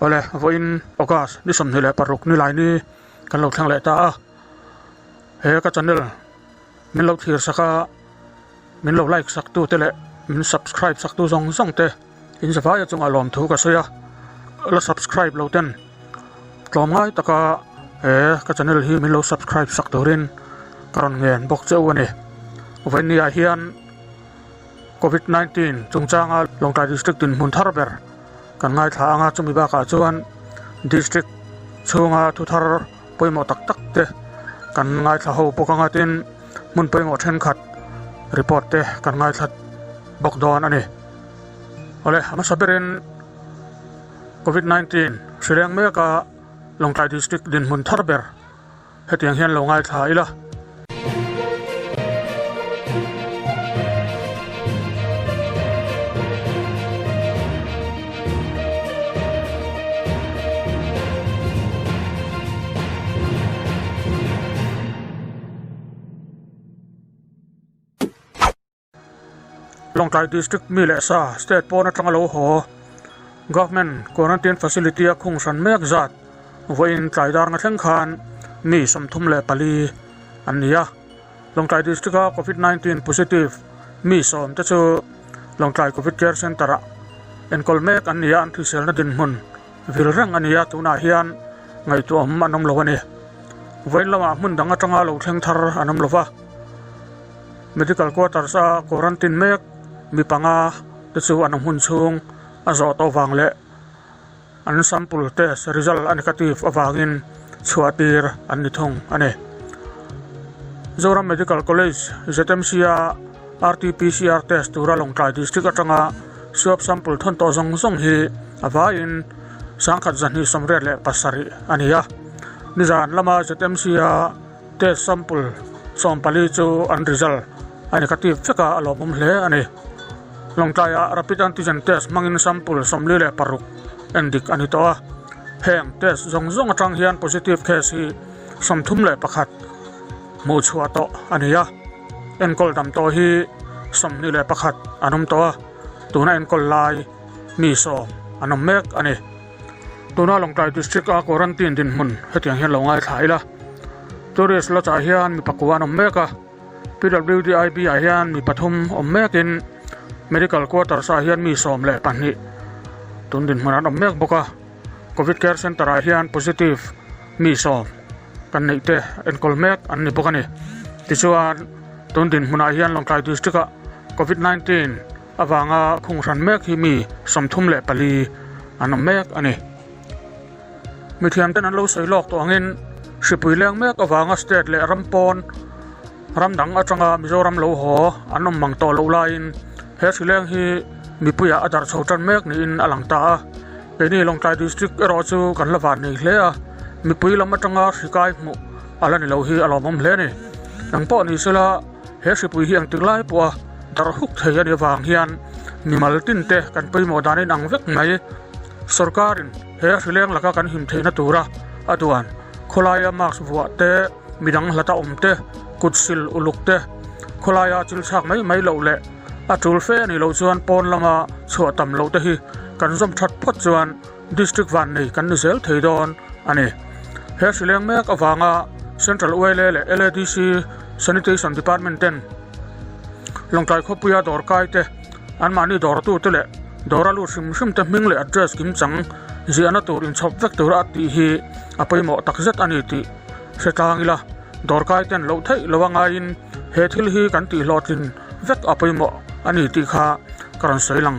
Awle, vawiin August ni 26 nilai ni kan lo thleng leh ta a, he ka channel min lo thlir sak a, min lo like sak tu te leh min subscribe sak tu zawng zawng te in zavaia chungah lawmthu ka sawi a, la subscribe lo ten tlawmngai taka he ka channel hi min lo subscribe sak turin ka rawn ngen bawk che u a ni. Vawiin ni ah hian Covid 19 chungchanga Lawngtlai District dinhmun thar ber kan ngaithla ang a, chumi bakah chuan District chhunga thu thar pawimawh tak tak te kan ngaithla ho bawk ang a, tin hmun pawimawh thenkhat report te kan ngaithla bawk dawn a ni. Awle a hmasa berin Covid 19 hri leng mek a Lawngtlai District dinhmun thar ber hetiang hian lo ngaithla ila. Lawngtlai District mi leh sa state pawn atanga lo haw Government Quarantine Facility a khung hran mek zat vawiin tlai dar nga thleng khan mi 34 an ni a. Lawngtlai District a Covid 19 positive mi sawm te chu Lawngtlai Covid Care Centre ah enkawl mek an ni a, an hriselna dinhmun vil reng a ni a, tunah hian ngaihtuahawm an awm lo a ni. Vawiin lamah hmun dang atanga lo thleng thar an awm lo va. Medical quarters a quarantine mek mi panga te chu an hmun chhung a zawh tawh vang leh an sample test result a negative avangin chhuah tir an ni thung a ni. Zoram Medical College, ZMC a RT-PCR test tura Lawngtlai District atanga swab sample thawn tawh zawng zawng hi a vaiin 1287 a ni a. Nizan lama ZMC a Test sample 14 chu an result a negative vek a, a lawmawm hle a ni. Lawngtlaiah rapid antigen test hmangin sample 46 en dik a ni tawh a. Heng test zawng zawng atang hian positive case hi 31 hmuh chhuah tawh a ni a. Enkawl dam tawh hi 21 an awm tawh a, tuna enkawl lai mi sawm an awm mek a ni. Tuna Lawngtlai District a quarantine dinhmun hetiang hian lo ngaithla ila. Tourist lodge ah hian mi pakua an awm mek a, PWDIB ah hian mi pathum awm mekin Medical Quarters ah hian mi 12 tun dinhmun an awm mek bawk a. Covid Care Centre ah hian positive mi sawm kan neih te enkawl mek an ni bawk a ni. Tichuan tun dinhmunah hian Lawngtlai District ah Covid 19 avanga khung hran mek hi mi 34 an awm mek a ni. Mithiamten an lo sawi lawk tawh angin hripui leng mek avanga state leh ram pawn ram dang atanga Mizoram lo haw an awm mang tawh loh laiin he hri leng hi mipuiah a darh chho tan mek niin a lang ta a. Keini Lawngtlai District erawh chu kan la van nei hle a, mipui lam atanga hri kai hmuh a la ni lo hi a lawmawm hle a ni. Engpawh ni sela he hripui hi engtik lai pawha darh huk thei a nih avang hian mimal tin te kan pawimawh dan in ang vek mai. Sorkarin he hrileng laka kan him theihna tura a duan khawlaia mask vuah te, midang hlata awm te, kut sil uluk te, khawlaia chil chhak mai mai loh leh a tul fe a nih loh chuan pawn lama chhuah tam loh te hi kan zawm that phawt chuan District vannei kan ni zel thei dawn a ni. He hrileng mek avanga Central ULA leh LADC Sanitation Department ten Lawngtlai khawpuia dawr kai te, anmahni dawrtute leh dawra lut hrim hrim te hming leh address kimchang ziahna tur inchhawp vek tura a tih hi a pawimawh takzet a ni tih hre tlang ila, dawr kai ten loh theih lo a ngaiin he thil hi kan tihhlawhtlin vek a pawimawh a ni tih kha ka rawn sawi lang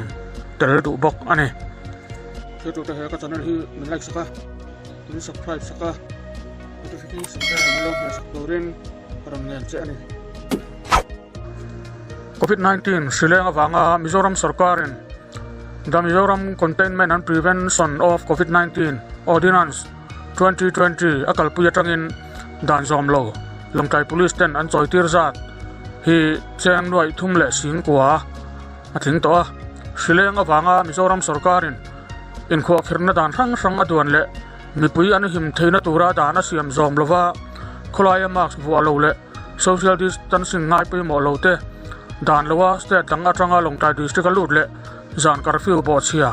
tel duh bawk a ni. Thiltute he ka channel hi min like sak a, min subscribe sak a, notification bell min lo hmeh sak turin ka rawn ngen che a ni. Covid 19 hrileng avanga Mizoram sorkarin The Mizoram Containment and Prevention of Covid 19 Ordinance 2020 a kalpui atangin dan zawm lo Lawngtlai Police ten an chawitir zat hi cheng nuaih thum leh sing kua a tling tawh a. Hrileng avanga Mizoram sorkarin inkhuahkhirhna dan hrang hrang a duan leh mipui an him theihna tura dan a siam zawm lova khawlaia mask vuah lo leh Social distancing ngai pawimawh lo te, dan loa state dang atanga Lawngtlai District a lut leh zan curfew bawhchhia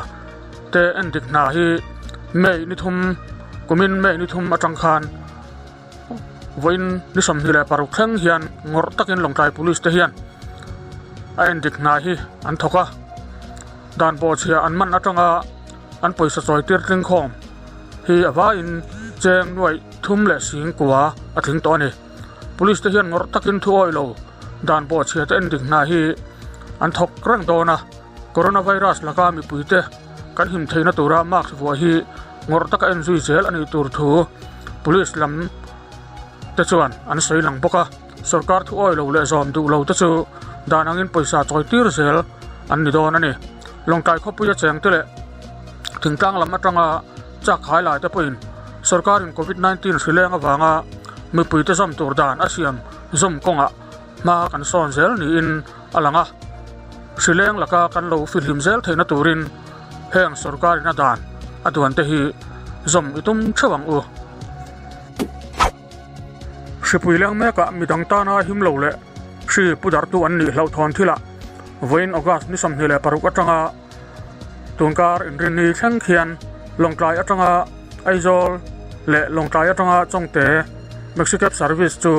te endik hna hi May ni thum kumin May ni thum atang khan vawiin ni 26 thleng hian ngawrh takin Lawngtlai Police te hian a endik hna hi an thawk a, dan bawhchhia an man atanga an pawisa chawi tir tling khawm hi a vaiin cheng nuaih thum leh sing kua a tling tawh a ni. Police te hian ngawrh takin thu awih lo dan bawhchhia te endik hna hi an thawk reng dawn a, coronavirus laka mipui te kan him theihna tura mask vuah hi ngawrh taka en zui zel a nih tur thu police lam te chuan an sawi lang bawk a, sorkar thu awih lo leh zawm duh lo te chu dan angin pawisa chawi tir zel an ni dawn a ni. Lawngtlai khawpuia cheng te leh thingtlang lam atanga chak khai lai te pawhin sorkarin covid 19 hri leng avanga mipuite zawm tur dan a siam zawm kawngah hma kan sawn zel niin a lang a, hri leng laka kan lo fihlim zel theihna turin heng sorkarin a dan a duan te hi zawm i tum theuh ang u. Hripui leng mekah midang tana him lo leh hri pu dartu an nih hlauhthawn thilah vawiin August ni 26 atanga tunkar inrinni thleng khian Lawngtlai atanga Aizawl leh Lawngtlai atanga Chawngte Maxicab service chu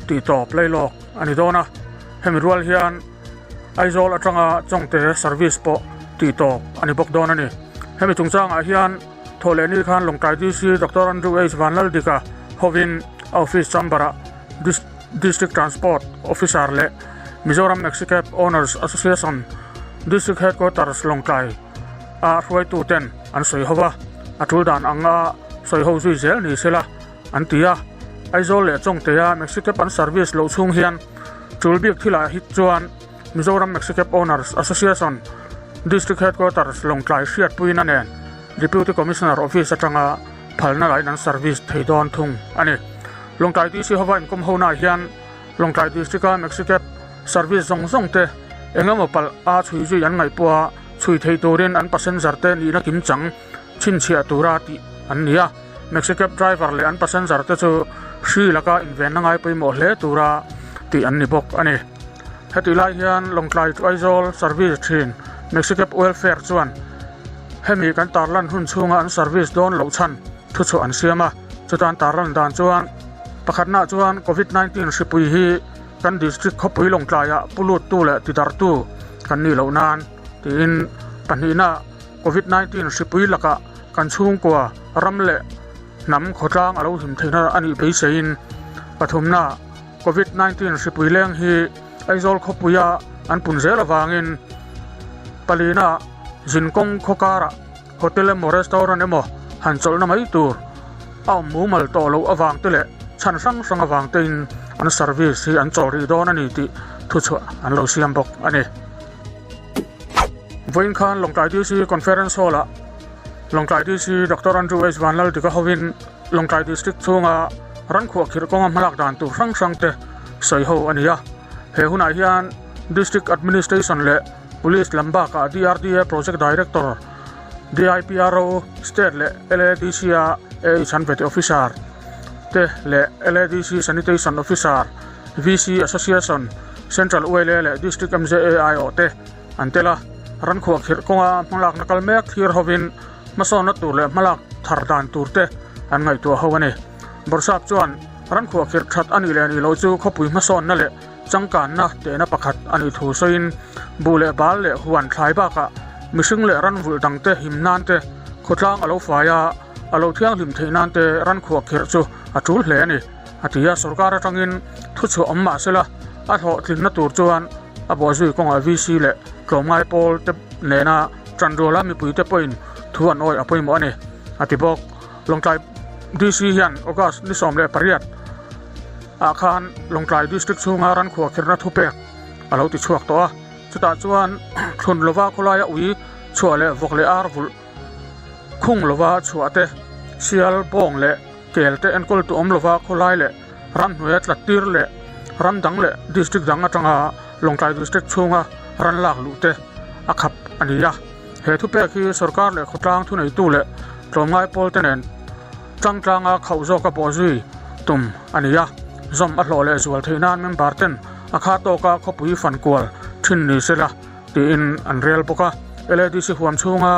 tihtawp lailawk a ni dawn a, hemi rual hian Aizawl atanga Chawngte service pawh tihtawp a ni bawk dawn a ni. Hemi chungchangah hian Thawhlehni khan Lawngtlai DC Doctor Andrew H Vanlaldika hovin a office chamber-ah District Transport Officer leh Mizoram Maxicab Owners Association District Headquarters Lawngtlai a hruaituten an sawi ho a, a tul dan anga sawi ho zui zel ni sela an ti a. Aizawl leh Chawngtea Maxicab an service loh chhung hian tul bik thilah hi chuan Mizoram Maxicab Owners Association District Headquarters Lawngtlai hriatpuina nen Deputy Commissioner Office atanga phalna lain an service thei dawn thung a ni. Lawngtlai DC hova inkawm honaah hian Lawngtlai District-a Maxicab service zawng zawng te eng emaw palh a chhui zui an ngaihpawha chhui thei turin an passenger te nihna kimchang chhinchhiah tura tih an ni a. Maxicab driver leh an passenger te chu hri laka invenna ngai pawimawh hle tura tih an ni bawk a ni. Hetih lai hian Lawngtlai to Aizawl service thin Maxicab Welfare chuan hemi kan tarlan hun chhunga an service dawn loh chhan thuchhuah an siam a, chutan tarlan dan chuan pakhatnaah chuan Covid 19 hripui hi kan district khawpui Lawngtlaiah pu luttu leh tidartu kan nih loh nan tiin pahnihnaah Covid 19 hripui lakah kan chhungkua ram leh hnam khawtlang a lo him theihna a nih beiseiin pathumnaah Covid 19 hripui leng hi Aizawl khawpuia an pun zel avangin palina zinkawng khaw karah hotel emaw restaurant emaw han chawlhna mai tur a awm mumal tawh loh avang te leh chhan hrang hrang avang tein an service hi an chawl rih dawn a ni tih thuchhuah an lo siam bawk a ni. Vawiin khan Lawngtlai DC Conference Hall-ah Lawngtlai DC Doctor Andrew H Vanlaldika hovin Lawngtlai District chhunga ran khuahkhirh kawnga hmalak dan tur hrang hrang te sawi ho a ni a. He hunah hian District Administration leh Police lam bakah DRDA Project Director, DIPRO, State leh LADC-a AH an veti Officer te leh LADC Sanitation Officer, VC Association, Central ULA leh District MJA aiawh te an tel a. Ran khuahkhirh kawnga hmalakna kal mek thlir hovin Hmasawnna tur leh hmalak thar dan tur te an ngaihtuah ho a ni. Bawrhsap chuan ran khuahkhirh that a nih leh nih loh chu khawpui hmasawnna leh changkanna tehna pakhat a nih thu sawiin buh leh bal leh huan thlai bakah mihring leh ran vulh dang te him nan te khawtlang a lo fai a, a lo thianghlim theih nan te ran khuahkhirh chu a tul hle a ni, a ti a. Sorkar atangin thuchhuah awm mah sela a hlawhtlinna tur chuan a bawhzui kawngah VC leh tlawmngai pawl te nena Tanruala mipuite pawhin thu an awih a pawimawh a ni, a ti bawk. Lawngtlai DC hian August ni 18 ah khan Lawngtlai District chhunga ran khuahkhirhna thupek a lo ti chhuak tawh a, chutah chuan thlun lova khawlaia ui chhuah leh vawk leh ar vulh khung lova chhuah te, sial, bawng leh kel te enkawl tu awm lova khawlai leh ramhnuaia tlat tir leh ram dang leh district dang atanga Lawngtlai District chhunga ran lak luh te a khap a ni a. He thupek hi sorkar leh khawtlang thuneitu leh tlawmngai pawl te nen tlangtlanga khauh zawka bawhzui tum a ni a. Zawm a hlawh leh zual theih nan member ten a kha tawka khawpui fan kual thin ni sela tiin an rel bawk a. LADC huam chhunga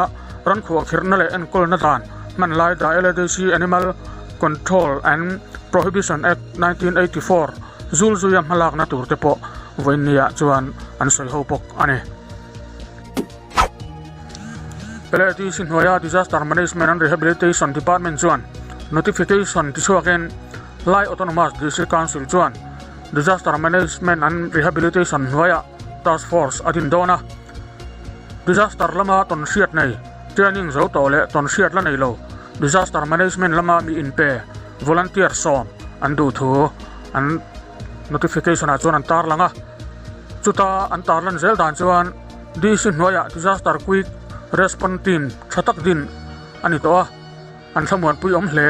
ran khuahkhirhna leh enkawlna dan hman lai The LADC Animal Control and Prohibition Act, 1984 zul zuia hmalakna tur te pawh vawiinniah chuan an sawi ho bawk a ni. LADC hnuaia Disaster Management and Rehabilitation Department chuan notification tichhuakin Lai Autonomous District Council chuan Disaster Management and Rehabilitation hnuaiah Task Force a din dawn a. Disaster lama tawn hriat nei, training zo tawh leh tawn hriat la nei lo, disaster management lama mi inpe, volunteer, sawm an duh thu an notification ah chuan an tarlang a. Chuta an tarlan zel dan chuan DC hnuaiah Disaster Quick Response Team tha tak din a ni tawh a, an thlamuanpui awm hle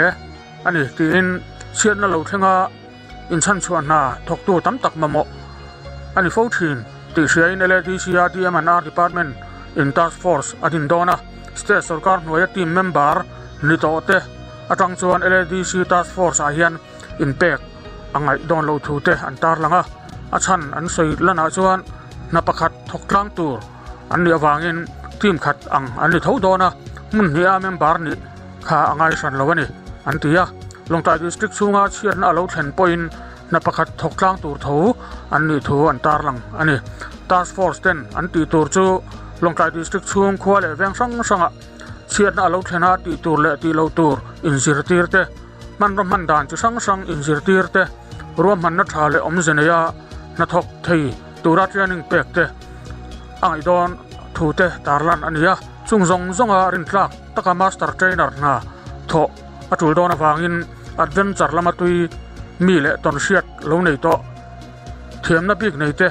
a ni tiin chhiatna lo thlenga Inchhanchhuah hna thawktu tam tak mamawh a ni fo thin tih hriain LADC-a DM&R Department in Task Force a din dawn a, State sorkar hnuaia team member ni tawh te atang chuan LADC Task Force ah hian inpek a ngaih dawn loh thu te an tarlang a, a chhan an sawi lanah chuan hna pakhat thawk tlang tur an nih avangin team khat ang an ni tho dawn a, hmun hniha member nih kha a ngai hran lo a ni, an ti a. Lawngtlai District chhunga chhiatna a lo thlen pawhin hna pakhat thawk tlang tur tho an nih thu an tarlang a ni. Task Force ten an tih tur chu Lawngtlai District chhung khua leh veng hrang hrangah chhiatna a lo thlen a tih tur leh tih loh tur inzirtir te, hmanraw hman dan chi hrang hrang inzirtir te, ruahmanna tha leh awmze neia hnathawk thei tura training pek te a ngaih dawn thu te tarlan a ni a. Chung zawng zawnga rintlak taka master trainer hna thawh a tul dawn avangin adventure lama tui mi leh tawn hriat lo nei tawh thiamna bik nei te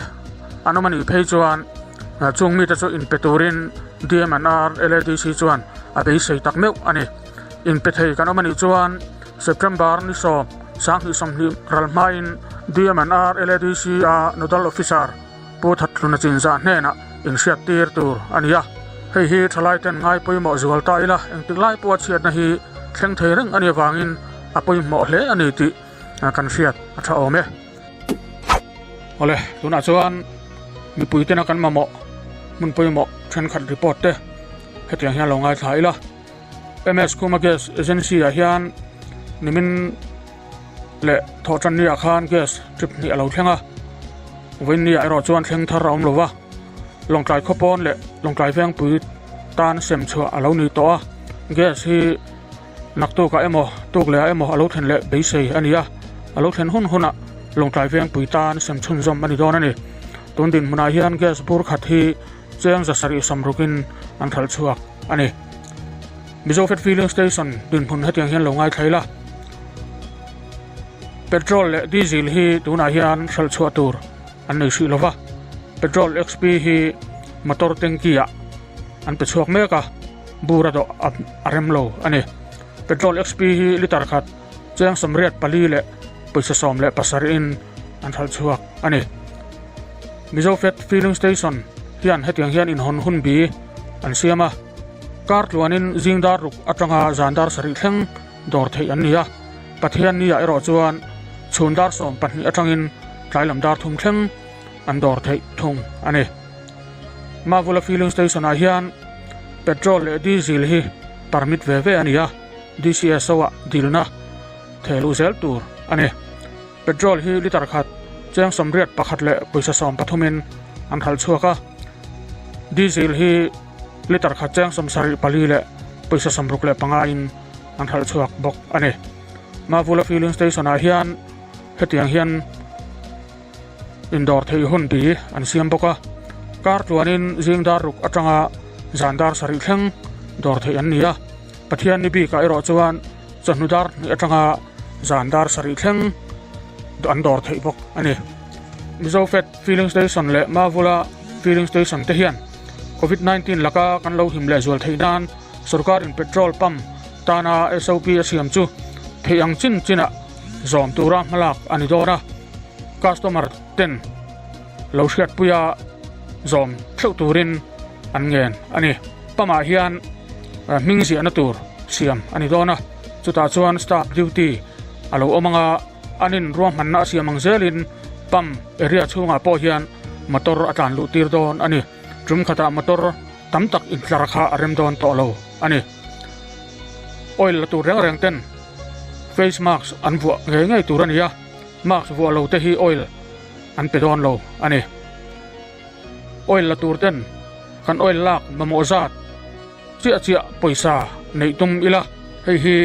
an awm a nih phei chuan chung mite chu inpe turin DMNR LADC chuan a beisei tak meuh a ni. Inpe thei kan awm a nih chuan September ni sawm 20 sawmhnih ral hmain DMNR LADC a Nodal Officer Pu Thathluna Chinzah hnenah inhriattir tur a ni a, hei hi thalaiten ngai pawimawh zual ta ila engtik lai pawha chhiatna hi thleng thei reng a nih avangin a pawimawh hle a ni tih kan hriat a tha awm e. Awle, tunah chuan mipui tena kan mamawh hmun pawimawh thenkhat report te hetiang hian lo ngaithla ila. MS Khuma Gas Agency ah hian nimin leh thawhtanni ah khan gas trip hnih a lo thleng a, vawiinni ah erawh chuan thleng thar a awm lo va, Lawngtlai khawpawn leh Lawngtlai Vengpui tan sem chhuah a lo ni tawh a, gas hi naktuk ah emaw tuk leh ah emaw a lo thlen leh beisei a ni a, a lo thlen hun hunah Lawngtlai Vengpui tan sem chhunzawm a ni dawn a ni. Tun dinhmunah hian gas bur khat hi cheng zasarih sawmrukin an hralh chhuak a ni. Mizofed Filling Station dinhmun hetiang hian lo ngaithla ila, Petrol leh Diesel hi tunah hian hralh chhuah tur an nei hrih lova, Petrol XP hi motor tanky ah an pe chhuak mek a, bur a dawh a rem lo a ni. Petrol XP hi litre khat cheng 84 leh pawisa 17 in an hralh chhuak a ni. Mizofed Filling Station hian hetiang hian inhawn hun bi an siam a. Kar tluanin zing dar ruk atanga zan dar sarih thleng dawr theih an ni a, Pathian ni ah erawh chuan chhun dar 12 atangin tlailam dar thum thleng an dawr theih thung a ni. Mavula Filling Station ah hian petrol leh diesel hi permit ve ve a ni a, DCSO ah dilna thehluh zel tur a ni. Petrol hi litre khat cheng 81 leh pawisa 13 in an hralh chhuak a, diesel hi litre khat cheng 74 leh pawisa 65 in an hralh chhuak bawk a ni. Mavula Filling Station ah hian hetiang hian indawr theih hun bi an siam bawk a, kar tluanin zing dar ruk atanga zan dar sarih thleng dawr theih an ni a, Pathianni bikah erawh chuan chawhnu dar hnih atanga zan dar sarih thleng an dawr theih bawk a ni. Mizofed Filling Station leh Mavula Filling Station te hian Covid 19 laka kan lo him leh zual theih nan sorkarin petrol pump tana SOP a siam chu theih ang chin chinah zawm tura hmalak a ni dawn a, customer ten lo hriatpuia zawm theuh turin an ngen a ni. Pump ah hian hming ziahna tur siam a ni dawn a, chutah chuan staff duty a lo awm ang a, an in ruahmanna a siam ang zelin pump area chhungah pawh hian motor a tlan luh tir dawn a ni. Tum khatah motor tam tak intlar kha a rem dawn tawh lo a ni. Oil la tur reng reng ten face mask an vuah ngei ngei tur a ni a, mask vuah lo te hi oil an pe dawn lo a ni. Oil la tur ten kan oil lak mamawh zat chiah chiah pawisa neih tum ila hei hi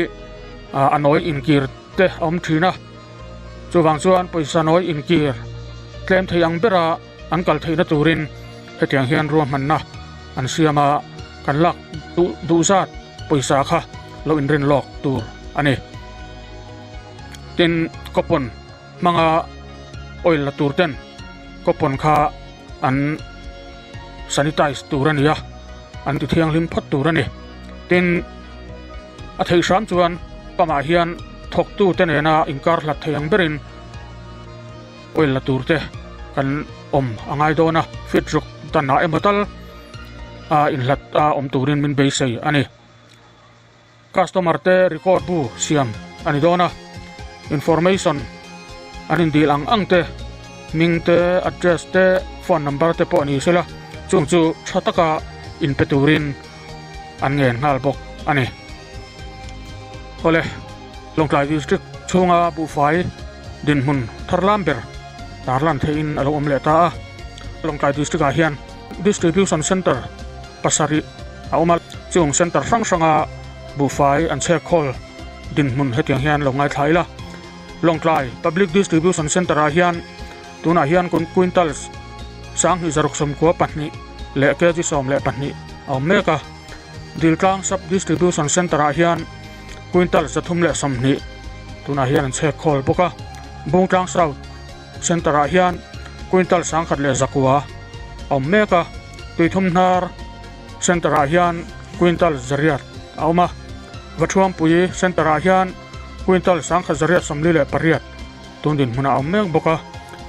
a nawi inkir te a awm thin a, chuvang chuan pawisa nawi inkir tlem thei ang bera an kal theihna turin hetiang hian ruahmanna an siam a, kan lak duh duh zat pawisa kha lo inrin lawk tur a ni. Tin, coupon hmanga oil la tur ten coupon kha an sanitize tur a ni a, an ti thianghlim phawt tur a ni. Tin, a theih hram chuan pump ah hian thawktu te nena inkar hlat thei ang berin Oil la tur te kan awm a ngai dawn a, fit ruk dan ah emaw tal a inhlat a awm turin min beisei a ni. Customer te record bu siam a ni dawn a, information an indil ang ang te, hming te, address te, phone number te pawh ni sela chung chu tha taka inpe turin an ngen nghal bawk a ni. Awle, Lawngtlai District chhunga buhfai dinhmun thar lam ber tarlan theihin a lo awm leh ta a. Lawngtlai District ah hian Distribution Centre pasarih a awm a, chung centre hrang hranga buhfai an chhek khawl dinhmun hetiang hian lo ngaithla ila. Lawngtlai Public Distribution Centre ah hian tunah hian quintals 2692 leh kg 12 a awm mek a. Diltlang Sub Distribution Centre ah hian quintal 320 tunah hian an chhek khawl bawk a, Bungtlang South Centre ah hian quintal 1100 a awm mek a, Tuithumhnar Centre ah hian quintal 800 a awm a, Vathuampui Centre ah hian quintal 1848 tun dinhmunah a awm mek bawk a,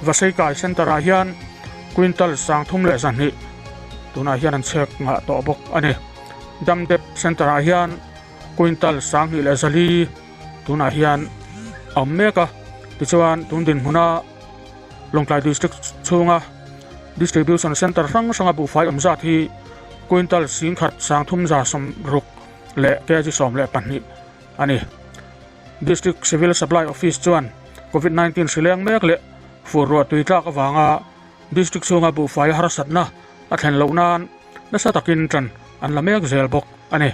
Vaseikai Centre ah hian quintal 32 tunah hian an chhek ngah tawh bawk a ni. Damdep Centre ah hian quintal 2400 tunah hian a awm mek a, tichuan tun dinhmuna Lawngtlai District chhunga Distribution Centre hrang hranga buhfai awm zat hi quintal 1360 leh kg 12 a ni. District Civil Supply Office chuan Covid 19 hri leng mek leh fur ruah tui tlak avanga District chhunga buhfai harsatna a thlen loh nan nasa takin tan an la mek zel bawk a ni.